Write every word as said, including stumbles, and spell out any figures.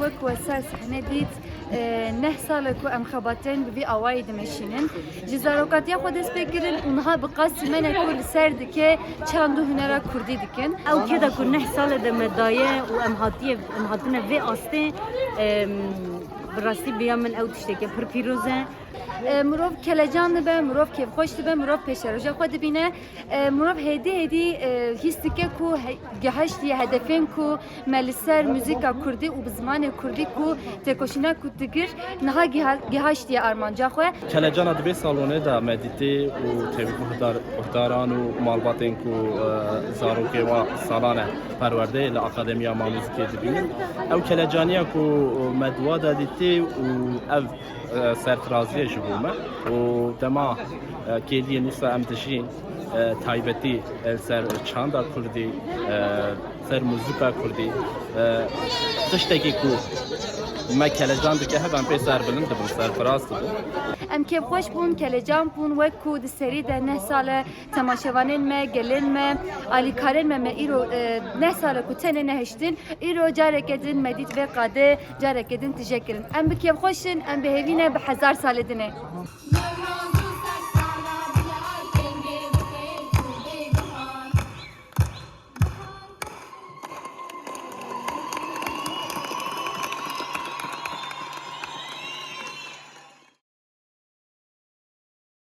Wek we ser sehne dît, e, neh sal e ku em xebatên bi vî awayî dimeşînin. Ji zarokatiya xwe dest pê kirin û niha bi qasî me ne ku li ser dike çand û hunera kurdî dikin. Ew kêda ku neh sal e de me daye û em hatiye, em hatine vê astê, em, bi rastî biya min ew tişteke pir pîroz e. E, mirov kelecan dibe, mirov kêfxweş dibe, mirov pêşeroja xwe dibîne. E, mirov hêdî hêdî, e, hîs dike ku he-, gihiştiye hedefên ku me li ser muzîka kurdî û bi zimanê kurdî ku têkoşîna ku digir niha giha-, gihiştiye armanca xwe. Kelecana di vê salonê de me dîtî û tevî guhdar-, guhdaran û malbatên ku, e, zarokê wa salan e perwerdeyê li Akademiya Ma Muzîkê dibînin. Ew kelecaniya ku me di wa de dîtî û ev e, serfiraziyê ji bo me û dema, e, kêliyê nûsa em dijîn, e, taybetî, e, ser çanda kurdî, e, ser muzika kurdî, e, tiştekî ku me kelecan dike hev em pê serbilind dibin, serfiraz dibin. Em kêfxweş bûn, kelecan bûn, wek ku di serî de neh sal e temaşevanên me, gelên me, alîkarên me, me îro, e, neh sal e ku tenê nehiştin, îro careke din me dît vê qadê, careke din tije kirin. Em bi kêfxweş in, em bi hêvî ne bi hezar salê dinê.